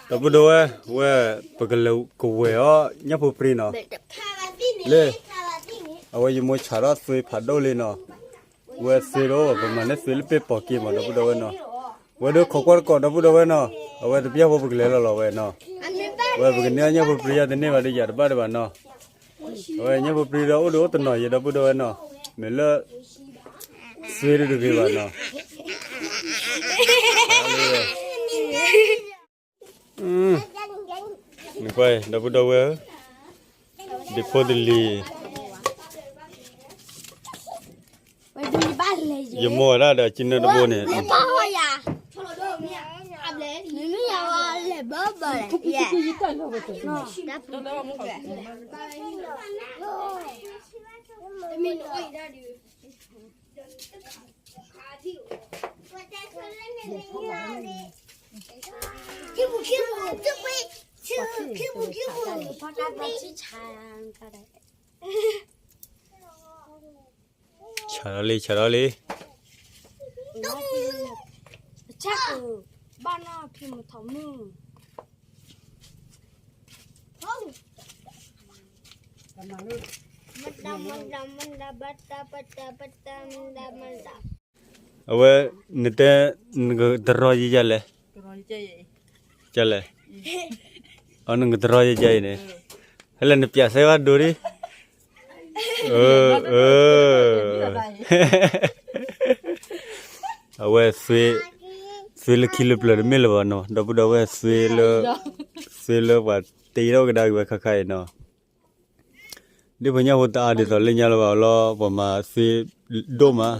ဒီပုၢ်ဒီဝဲၢ်, ဝဲပကလဲၤကဝဲၤအီၣ်ညၣ်ဖိပြံနီၤ, လၢ အဝဲယမိၢ်ဆးထီၣ်သွ့ဖးဒိၣ်လံနီၤ, ဝဲသွ့ဒီး ပမၤန့ၢ်သွ့လၢပ့ၢ်ပိာ်က့မး ဒီပုၢ်ဒီဝဲၢ်နီၤ, ဝဲဒၣ်ခိးကွၢ်တကိး ဒီပုၢ်ဒီဝဲၢ်နီၤ, အဝဲတပျၢ်ဖိပကလဲၤလီၤလီၤဝဲနီၤ, ဝဲပကန့ၢ်အီၣ်ညၣ်ဖိပြံယါတန့ၢ်ဘၣ်ဒီးယၤတဘၣ်ဒံးဘၣ်နီၤ, အဝဲညၣ်ဖိပြံဒီးအိၣ်ဒီးအိၣ်တနီၤယဲ ဒီပုၢ်ဒီဝဲၢ်နီၤ, မ့ၢ်လၢ သွ့ဒၣ်တဂ့ၤဘၣ်နီၤ, နကွၢ် ဒီပုၢ်ဒီဝဲၢ်ဧၢ, ဒ့ဖိတလံၤ, ယမိၢ်ဝဲဒၣ်ဒီးကနၢတဘိန့ၣ်, ဆးထီၣ်လံ ဆးထီၣ်လံ, ဘၣ်နီၢ်ဖံမုၣ်ထီၣ်မုၢ် အဝဲ နတဲ နကတရီယယလဲၣ်, ကလဲၣ်, အနကတရီယယအံၤန့ၣ်, ဟဲလၢနပျးစဲဝါဒိဒံး, အ အဝဲ သွ့လၢခံလၢပျၢၤတမ့ၢ်လၢၤဘၣ်နီၤ, ဒီပုၢ်ဒီဝဲၢ် သွ့လၢပှၤတ့ထီၣ်ကဒါက့ၤဝဲခါခါအံၤနီၤ, ဒ်ပှၤညၣ်ဖိတအါဒ်သိးလၢညါလၢၤဘၣ်လီၤ, ပှၤမၤသွ့ဒိၣ်မး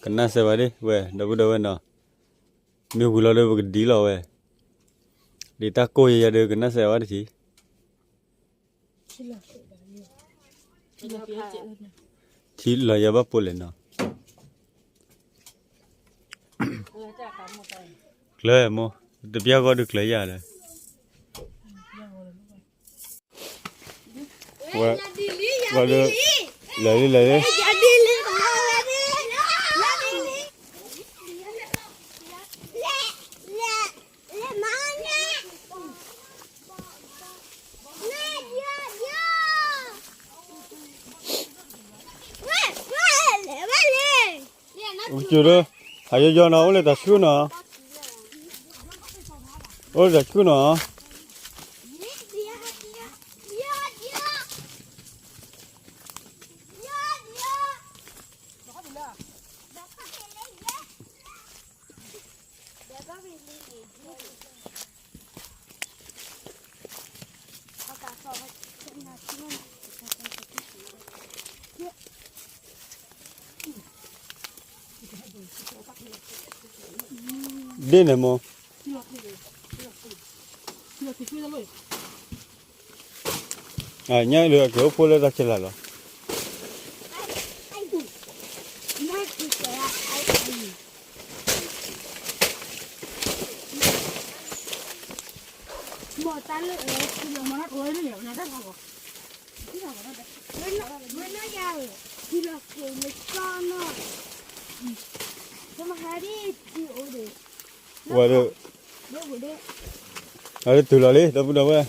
ကနၣ်စဲဘၣ်ဒ်ဝဲ ဒီပုၢ်ဒီဝဲၢ်နီၤ, မ့ၢ်ဝံၤလီၤဒီးပကဒ်လီၤဝဲ, ဒ်တၢ်ကိၢ်ယဲယၤဒီးကနၣ်စဲဘၣ်တထံး, ထံလီၤယၤဘၣ်ပိာ်လဲၣ်နီၤ, ကျၢၤမိၢ်, တပျၢ်ဂီၢ်ဒုးကျၢၤယၤလၢ ဝဲ ဝဲဒုး လဲၤလံ လဲၤလံ အိၣ်ကၠိဒီး ဟးယီယီနီၤ အိၣ်လၢတၢ်ဆူၣ်နီၤ, အိၣ်လၢတၢ်ဆူၣ်နီၤ. ဒ်န့ၣ်မိၢ်, ညၣ်ဒုးအက့ၤအိၣ်ဖှိၣ်လၢတၢ်ဆဲးလၤလီၤ. ဝဲဒၣ် ဝဲဒၣ်တုၤလီၤလံ ဒီပုၢ်ဒီဝဲၢ်.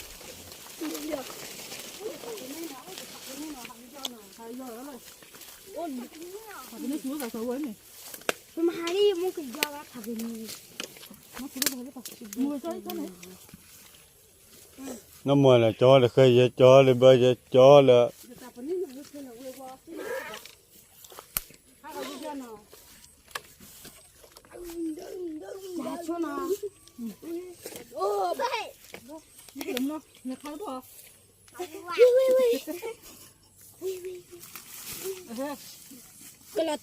နမ့ၢ်လဲၤကၠီလၢဃဲယဲ ကၠီလၢဘၢယဲ ကၠီလၢ ကလီၤ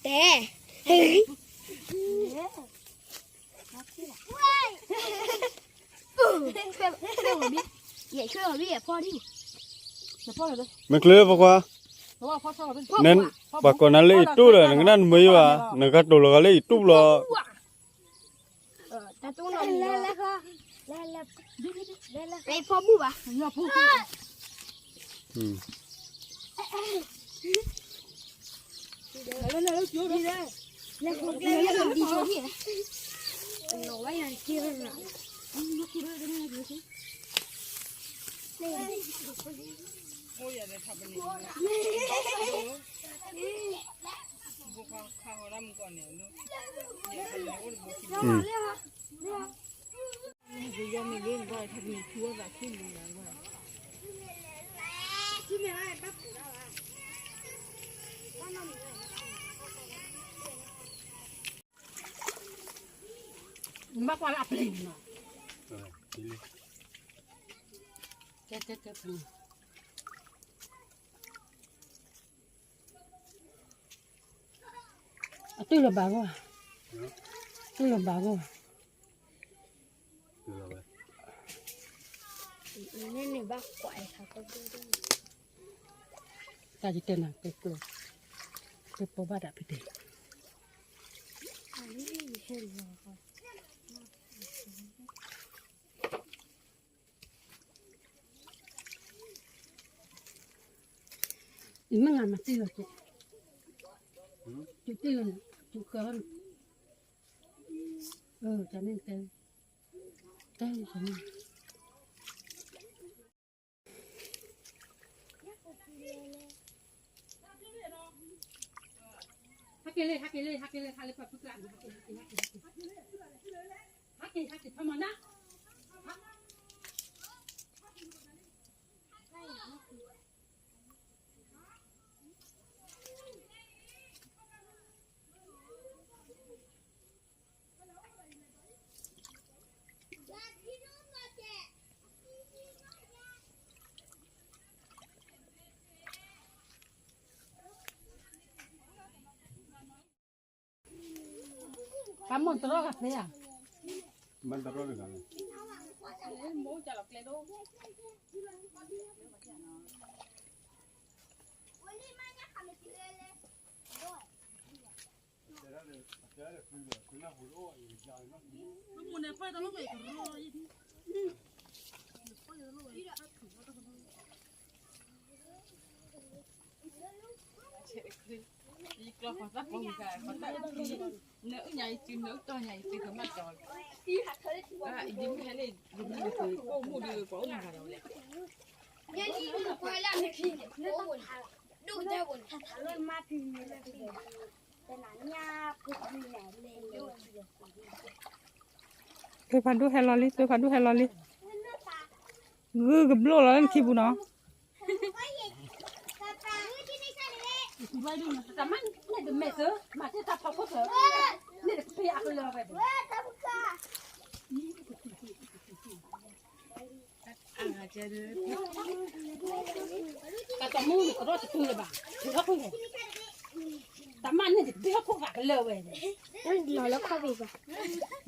တဲာ် မ့ၢ်ချ့လၢဖိခွါ, နပှၤကိးနၤလၢအံၤတူၢ်ဒီး နကနၣ်နမ့ၢ်ယဘၣ်, နကတိၤလီၤဂာ်လၢအံၤတူၢ်ဘျီ. ဖီဘူၣ်ဘၣ်. နဘၣ်ကွၢ်လၢအပျ့ၤနီၤ. တဲတဲတဲဖု အတုလီၤဘၣ်ဂီၢ်, တုလီၤဘၣ်ဂီၢ်, နဘၣ်ကွၢ်, တၢ်ယတဲနၤ ကဲကျိ, ကဲပိာ်ဘၣ်တၢ်ဖဲတဲ အံၤမ့ၢ်ငါမၤတံၢ်လီၤက့, တံၢ်လီၤန့ၣ်, တံၢ်ဃၢန့ၣ်, တၢ်န့ၣ်တဲ, တဲန့ၣ်, ဟဲက့ၤလံ ဟဲက့ၤလံ ဟဲက့ၤလံ ဟဲလံ ပှၤဖုကျါန့ၣ် ဟဲက့ၤ ဟဲက့ၤ ဟဲက့ၤ ဟဲက့ၤ ဟဲက့ၤ ဖးမၤနၤ ပှၤမိၢ်တရီတဂၤဖဲဧါ, မ့ၢ်တရီတဂၤလီၤ. သုဖးဒိၣ်ဟဲလီၤလံ သုဖးဒိၣ်ဟဲလီၤလံ, ဂုၢ်ကဘျိၣ်လီၤလၢနခံပူၤနီၤ. တၢ်မၤန့ၣ်တမဲာ်သၢ မၤသ့တၢ်ဖီခိၣ်သၢ န့ၣ်တကပ့ၤအကလၢၤဝဲ တၢ်တမူန့ၣ် ကရီတတုၤလၢၤဘၣ် ထုးထီၣ်ခိၣ်ဝဲ, တၢ်မၤန့ၣ်တကပ့ၤဟီၣ်ခိၣ်သၣ်ကလၢၤဝဲ, လီၤလၢခီၣ်ပူၤဘၣ်,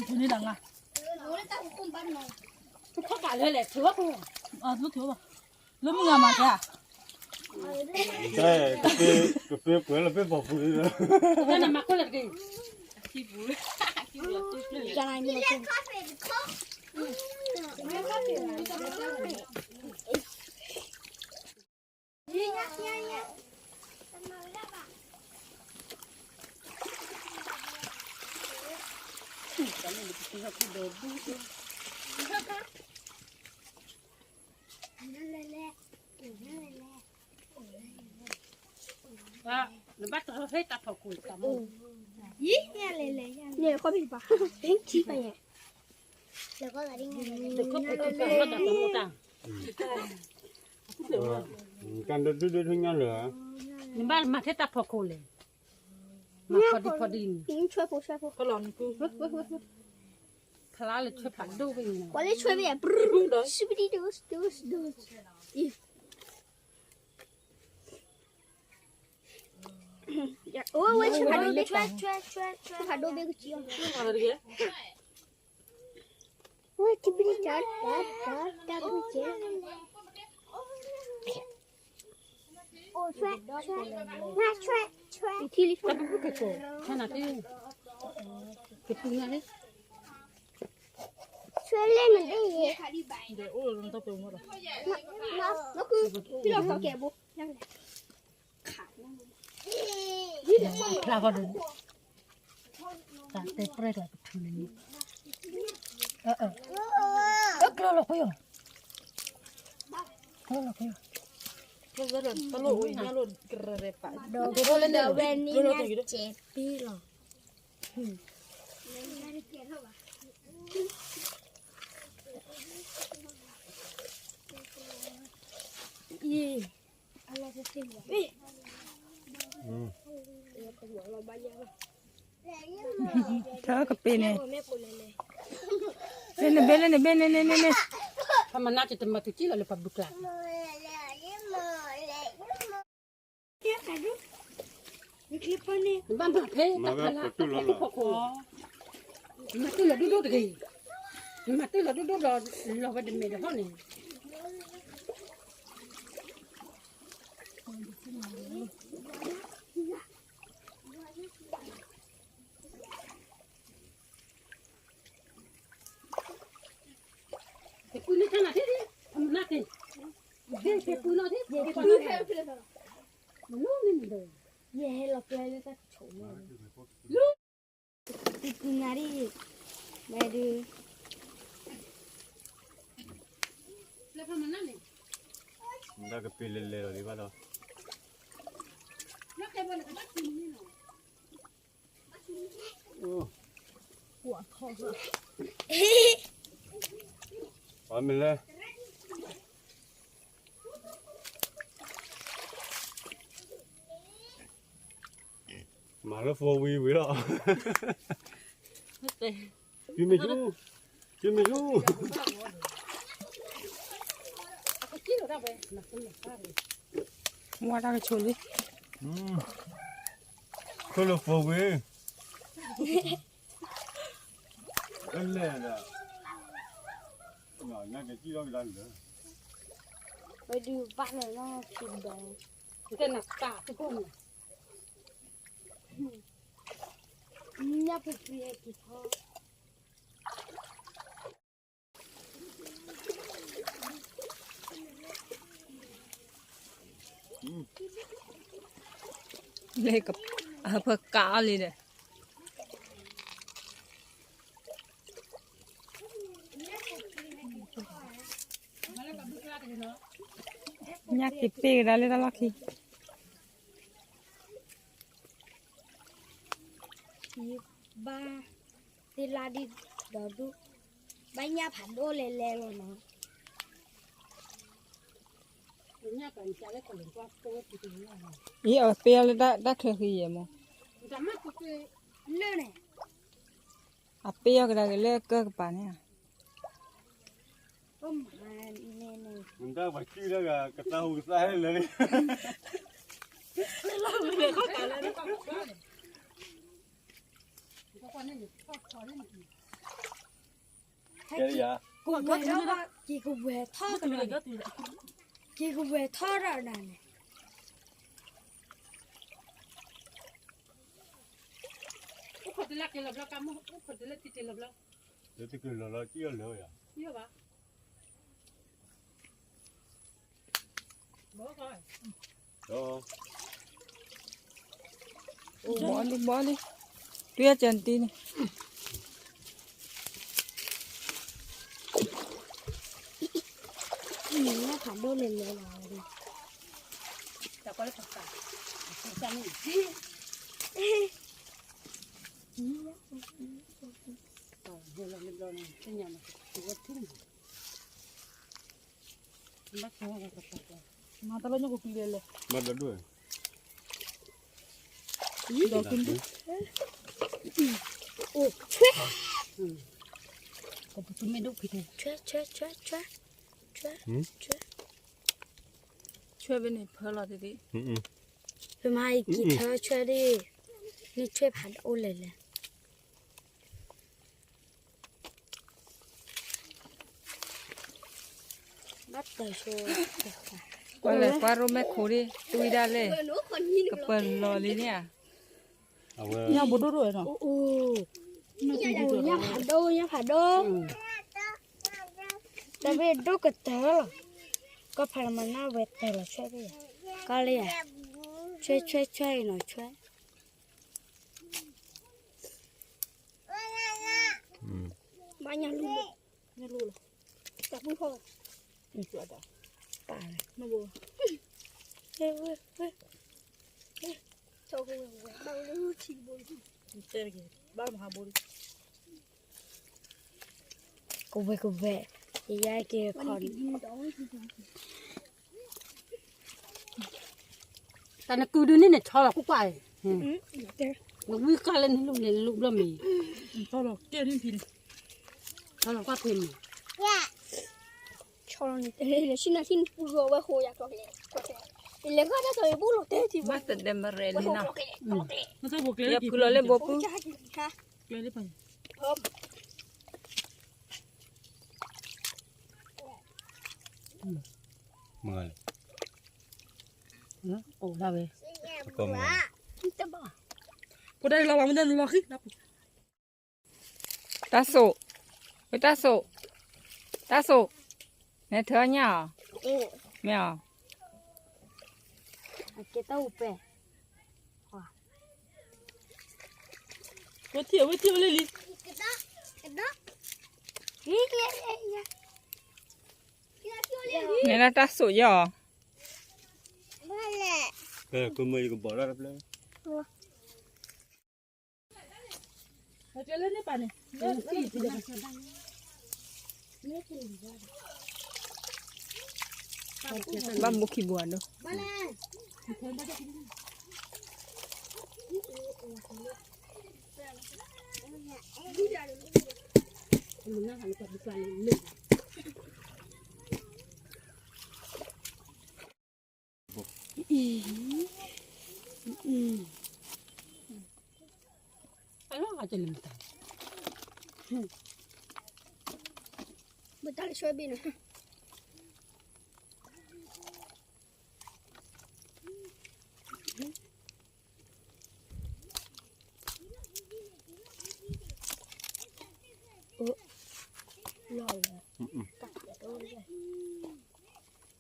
န့ၣ်ဒၣ်လၢ ထီၣ်ကးလၢလဲၣ် ထုးထီၣ်ခိၣ်ဝဲ, လၢမုၢ်ဂၤမၤကဲဧါ, ကပ့ၤပှဲၤလၢပ့ၤပီၤပူၤလံ, တၢ်နမၤခိၣ်လၢတက့ၢ် နဘၣ်တဟဲတၢ်ဖီခိၣ်တၢ်မူ, န့ၣ်ခီၣ်ဖံးတပၤ, ထံပၤယဲ, တၢ်ဒုဒုဒုညါလၢာ်, နဘၣ်မၤထဲတၢ်ဖီခိၣ်လဲၣ်, မၤဖီဒံဖီဒံန့ၣ်, ဆွဲဖိဆွဲဖိ, ဖျါလၢဆွဲဖးဒိၣ်ဝဲန့ၣ်, ပှၤလၢဆွဲဖဲယဲ, စူပဒံဒိစဒိစဒိ, အိၣ်ဝဲဆွဲဖးဒိၣ်ဘ့ၣ်, ဆွဲဆွဲဆွဲဖးဒိၣ်ဘ့ၣ်ကစံ, ဝဲထံဘျံးတၢ်တၢ်တၢ်တၢ်ဘုကဲ, အိၣ်ဆွဲဆွဲ, နဆွဲဆွဲ, ထံလံ, ဖဲနၤတ့, ကပူၤနၤလံ, ဆွဲလဲၣ်နဒ့ၣ်ယဲ, အိၣ်လၢနတၢ်ပၢၤမီၢ်ဒီး, နကု, ဖံလီၤကီကဲဘိ, ခး ဖျါဃီဒီး တၢ်တဲပြဲတၢ်ကထူၣ်န့ၣ် အ အ အကျီလီၤခွံယီၤ ကျီလီၤခွံယီၤ ဒီးဝဲန့ၣ်စဲးပံလီၤ ထၢကပ့ၤန့ၣ် လၢနဘ့ၣ် လၢနဘ့ၣ် န့ၣ် န့ၣ် န့ၣ် န့ၣ် ဖဲမနါကတမၤသူကံလီၤလၢပှၤဘုကျါ ဘၣ်မၤဖဲတၢ်ဖးလၢဖီခိၣ် မၤတ့ၢ်လီၤဒိၣ်ဒိၣ်တဂ့ၤ, မၤတ့ၢ်လီၤဒိၣ်ဒိၣ်ဒီး လီၤဝဲတမဲာ်တဟီၣ်န့ၣ် ကပူၤန့ၣ်တၢ်နၤသ့ၣ်, အမနၢ်သ့ၣ်, ကပူၤနီၣ်သ့ၣ်, ကပူၤနီၣ်သ့ၣ်, မနုၤန့ၣ်မ့ၢ်ဒီး, ယဟဲလီၤကျဲလၢတၢ်ကဆိးမ့ၢ်, ကပူၤနၤဒ်, ဝဲဒုး, လၢကပ့ၤလဲၤလဲၤလီၤဒံးဘၣ်ဒီး, ပှၤမ့ၢ်လဲၣ်, မၤလၢ four wheel ဝံၤလီၤ, ကမ့ၢ်ဆူ, ကမ့ၢ်ဆူ, ဝါတၢ်ကဆိးလံ, ဆိလၢ four wheel ဝဲလဲၣ်ဒီး, ညါကစံၣ်ထီၣ်ကဒါလၢ, ဝဲဒုးဘၣ်လၢၤလီၤခံဒီး, ကဲနတၢ်သကိးမး, ညၣ်ပူၤပူၤဟဲက့ၤထီၣ်, လၢက, အဖၢကးအီၤလံဒီး, ညၣ်က့ၤပ့ၢ်ကဒါလၢတၢ်လီၢ်ခံ, ဘၣ်, သ့လါဒံးဒီးဒူၣ်, ဘၣ်ညၣ်ဖးဒိၣ်လဲၤလဲၤလီၤနီၤ အံၤ အပ့ၢ်အီၤလၢတၢ်ချၢဃံယဲၢ်မး, အပ့ၢ်အီၤကဒါက့ၤလၢကၢၢ်ကပၤန့ၣ်ဧါ, မတၤပှၤစုၣ်တၢ်ဂၤ ကသါဟူကသါဟဲလၢာ်လံ ကဲယၤ, ကဝဲၤထီၣ်, က့ၤကဝဲၤထီၣ်ကဒီး, က့ၤကဝဲၤထီၣ်ဒီးဒၣ်န့ၣ်, အိၣ်ခိးတလၢက့ၤလီၤဘျီကါမ့ၢ်, အိၣ်ခိးတလၢတံၤတ့ၢ်လီၤဘျီ, လၢတက့ၤလီၤလီၤ ကံၣ်အီၤလၢယၤ, ကံၣ်အီၤဘၣ် ဘီလံ ဘီလံ, တွံၢ်အကၢၢ်တံၢ်န့ၣ်, ညၣ်ဖးဒိၣ်လဲၤလဲၤလီၤ, မၤတၢ်လၢညါကပူၤလဲၤလဲၤ, မၤတၢ်ဒိၣ်, ဒီးကမုၢ်, အိၣ်, ကပူၤမ့ၢ်ဒိၣ်ဖံးန့ၣ်, ဆွဲ, ဆွဲ, ဆွဲ, ဆွဲ, ဆွဲ, ဆွဲဖဲန့ၣ်ဖၢလီၤတဒံး, ဖဲမၤအံၤက့ၤထၢဆွဲဒ်, န့ၢ်ဆွဲဖးဒိၣ်လဲၤလဲၤ ကွၢ်လဲၣ် ကွၢ်ရိၣ်မဲခိၣ်ဒ် တွံၢ်ဒၣ်လဲၣ်, ကပၢၤလီၤလံန့ၣ်ဧါ, ညၣ်ဘိဒိၣ်ဒိၣ်ဝဲနီၤ, ညၣ်ဖးဒိၣ် ညၣ်ဖးဒိၣ်, တၢ်ဘ့ၣ်ဒိၣ်ကတၢၢ်လီၤ, ကီၢ်ဖးလၢမၤနၢ်ဝဲတၢၢ်လီၤဆဲးဘ့ၣ်, ကီၢ်လၢယၤ, ဆွဲ ဆွဲ ဆွဲအံၤနီၤ ဆွဲ ဘၣ်ညၣ်လူၢ်လီၤ ညၣ်လူၢ်လီၤ တၢ်ပူၤဖီ ပၢ် နဘိ ဆီၣ်ဝဲဝဲ ဘၣ်ဝဲလၢထံဘိ တဲတက့ၢ် ဘၣ်မဟါဘိ ကဝဲကဝဲ ယယဲက့ၤခီ တၢ်နကုဒုန့ၣ်န့ၣ် ဆီလီၤကွၢ်ကွၢ်အံၤ နဝံကၢ်လၢနလူၢ်န့ၣ် နလူၢ်ဘျီမ့ၢ် ဆီလီၤကွၢ်ဖဲမ့ၢ် ဆီလီၤန့ၣ် တလဲၤလၢဆံနၤထံနပူၤဂီၤဝဲဃိယၤကျီၢ်ကျဲ တလဲၤဃီတၢ်ဆီလီၤပူၤလီၤတဲထံ ဘၣ်တဒဲမရဲၣ်လံနီၤ ယဖုလီၤလၢဘိပူၤ မ့ၢ် အိၣ်ဒၣ်ဝဲ ဖိဒၣ်လီၤဘၣ်မ့ၢ်ဒၣ်နလီၤဃံ တၢ်စိၣ်, ဝဲတၢ်စိၣ်, တၢ်စိၣ်, နဲထၢညၣ်အီၤ, မ့ၢ်အီၤ, အကဲတၢ်အိၣ်ပဲ, ဝဲထံၣ်ဝဲထံၣ်ဝဲလၢလံ, နဲဒၣ်တၢ်စိၣ်ယီၤအီၤ, ကမၢယကဘီၣ်ဒၣ်တဖျၢၣ် ဘၣ်မူခံဘိအဒိ အလီၤဂာ်တလၢမတၤ, ဘၣ်တၢ်လၢဆွဲဘ့ၣ်န့ၣ်, လီၤ,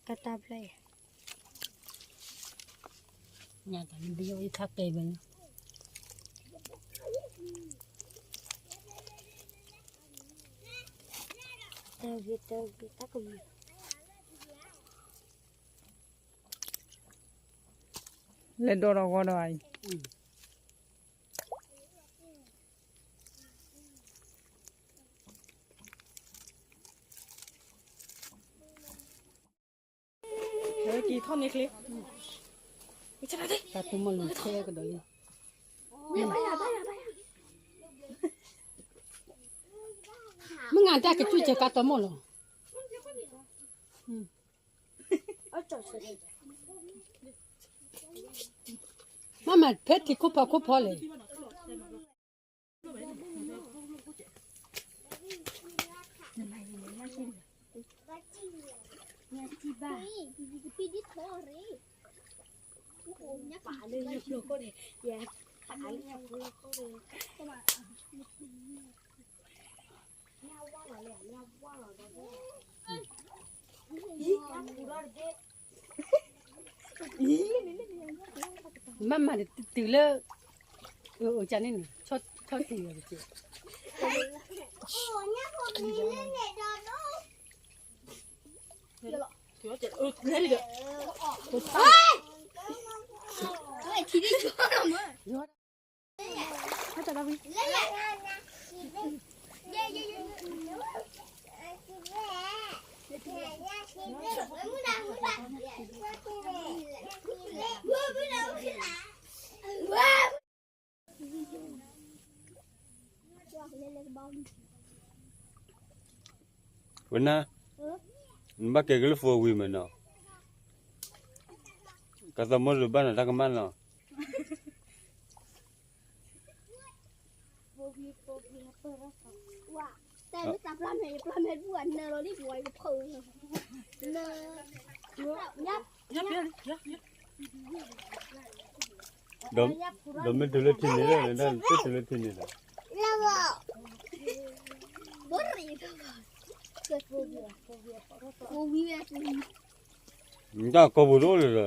ကတၢ်ဖျၢၣ်, ညၣ်တၢ်နဘံယိၣ်ယထါပဲဘဲန့ၣ်, တၢ်ဂ့ၤတၢ်ဂ့ၤတၢ်ကမံၤ လဲၤဒိးဒီးဂီၤဒီးအံၤ, က့ၤထီၣ်န့ၣ်ချ့, တၢ်တိၢ်မီၢ်လီၤခဲကဒီးလံ, မုၢ်ဂၤတၢ်ကစူၣ်စဲးကါတီမီၢ်လီၤ. မ့မ့ၢ်ဖဲထံခိၣ်ဖီခိၣ်ဖီလဲၣ်. Mama de tüü lơ, ơ, ơ, cha nên, cho, cho tüü rồi chứ. Wena, nbakegele fo wi meno. Kata mo lo bana taka mano. Dom, dom itu lo tini lo, dom itu lo tini lo. Nda ko bu do lo.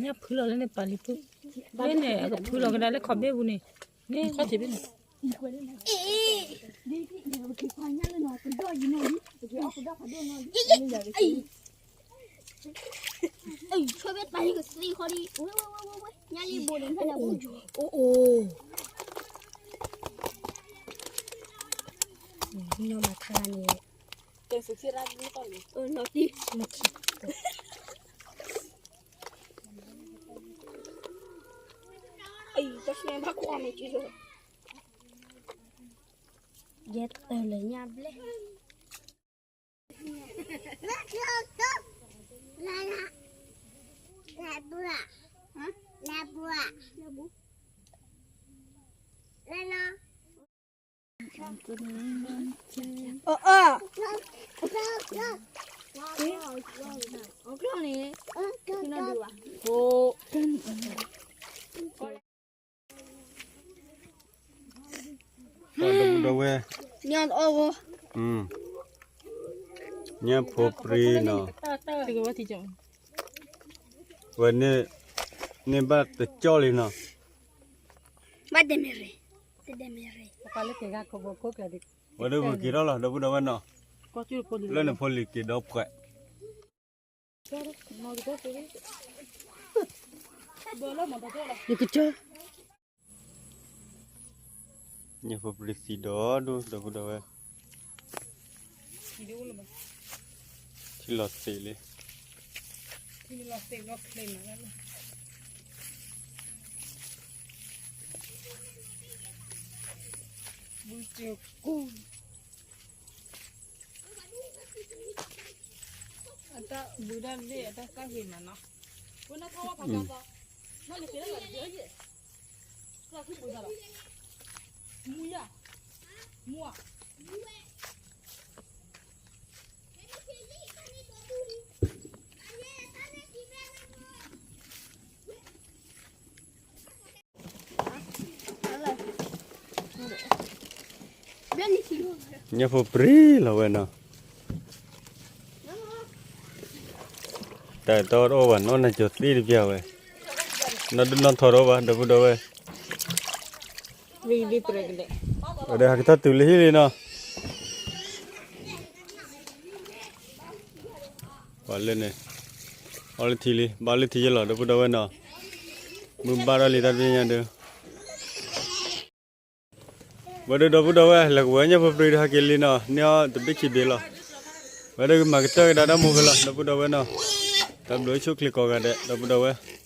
ညၣ်ဖုလီၤလၢန့ၣ်ပာ်လံဖု, လၢန့ၣ် အကဖုလီၤကဒါလၢခီၣ်ဘ့ၣ်ပူၤန့ၣ်, န့ၣ်ခီၣ်ဘ့ၣ်န့ၣ်, ဆွဲဘဲတၢ်လံကသံဃီလံ, ဝဲဝဲဝဲဝဲဝဲ, ညၣ်လံဘိန့ၣ်, အိၣ်အိၣ်, ညီမၤထါဂၤန့ၣ်, အနီၢ်တံၢ်, ယဲတၢ်လၢညၣ်ဘျဲၣ် ဒီပုၢ်ဒီဝဲၢ်, ညၣ်ဖိပြံနီၤ, ဝဲန့ၣ်, န့ၢ်ဘၣ်တကၠီလံနီၤ, ဘၣ်ဒဲမဲာ်ရ့ၣ်, ဝဲဒၣ်ပက့ၤထီၣ်လီၤ ဒီပုၢ်ဒီဝဲၢ်နီၤ, လၢနဖိလံၤက့ၤဒီးပှဲၤ ယကစၢ်, ညၣ်ဖိပြံသံဒီဒူၣ် ဒီပုၢ်ဒီဝဲၢ်, ထံလီၤသ့းလံ, အတၢ်ဘုဒၣ်န့ၣ် အတၢ်သၣ်ဟ့မးနီၤ, ဝဲနထီၣ်ဝဲဖးကီသီ, နီၢ်လၢက့ၤလၢလီၤဒ်အံၤ, သၣ်ခုပှဲၤသးလီၤ, မူယါ, မူဧါ. ဘၣ်န့ၣ် ညၣ်ဖိပြံလီၤဝဲနီၤ, တၢ်တီတအိၣ်ဘၣ်နီၤ နကၠီၤသ့တပျၢ်ဝဲ, နီၢ်ဒိၣ်နီၢ်ထီတအိၣ်ဘၣ် ဒီပုၢ်ဒီဝဲၢ်, ဝဲဒီးဟဲကထီၣ်တုၤလၢဟံၣ်လံနီၤ, ပှၤလၢန့ၣ်, အီလၢထံလံ ဘၣ်လၢထံယဲၢ်လီၤ ဒီပုၢ်ဒီဝဲၢ်နီၤ, မုၢ်ဘၣ်ဒီးလံတၢ်တပညါဒုး ဝဲဒၣ်ဒီပုၢ်ဒီဝဲၢ် လဲၤကဝဲၤညၣ်ဖိပြံဒီးဟဲက့ၤလံနီၤ, န့ၢ်အီၣ်တဘ့ၣ်ခံဘ့ၣ်လီၤ, ဝဲဒၣ်ကမၤကတၢၢ်ကဒါတၢ်မူဖဲလီၤ ဒီပုၢ်ဒီဝဲၢ်နီၤ, တၢ်ဘျုးဆိၣ်ချ့ကိးဂၤဒဲး ဒီပုၢ်ဒီဝဲၢ်